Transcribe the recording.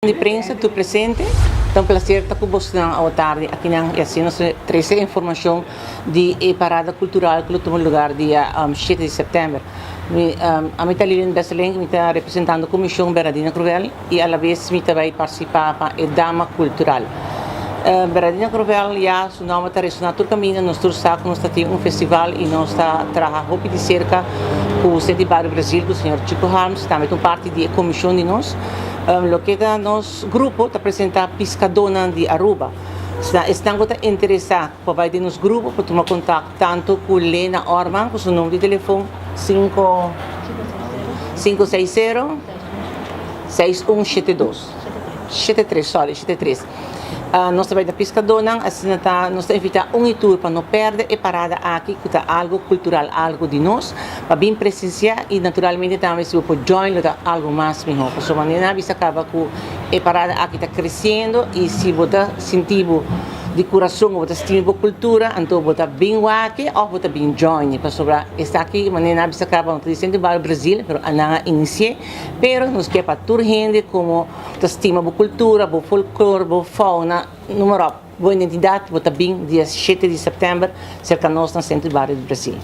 Di prensa tur presente, ta un placer ta cu bosnan awe tardi akinan y asina nos trece informacion di e parada cultural cu lo tuma lugar dia shete di september. Mi ami ta Lilian Besselink, mi ta representando Comision Bernardino Cruvel y alabes mi ta bay participa pa e Dama Cultural. Bernardino Cruvel ya su nomber ta resona tur caminda, nos tur sa cu nos ta tin un festival y nos ta traha hopi di cerca cu City Barrio Brasil cu señor Chico Harms, tambe ta un parti di e comision di nos. Loke ta nos grupo ta presenta piscadónan di Aruba. Esnan cu ta interesa pa bay den nos grupo por tuma contact tanto cu Lena Orman cu su numero di telefon cinco cinco seis sero seis un shete dos shete tres sorry shete tres. Nos ta bai ta piskadónan, asina ta nos ta invitá un i tur pa no pèrdè e parada aki ku ta algu kultural, algu di nos, pa bin presensiá i naturalmente tambe si bo por join lo ta algu mas mihó. Pasobra manera nan a bisa kaba ku e parada aki ta kresiendo i si bo ta sinti bo di kurason ku bo ta stima bo kultura anto bo ta bin wak òf bo ta bin join pasobra esaki manera nan a bisa kaba no ta di Sint Barrio Brazil pero nan a inisi'é pero nos ke pa tur hende komo Ta stima bo cultura, bo folklor, bo fauna, noem maar op, bo identidad, bo ta bin dia shete di september cerca nos na Centro di Bario di Brasil.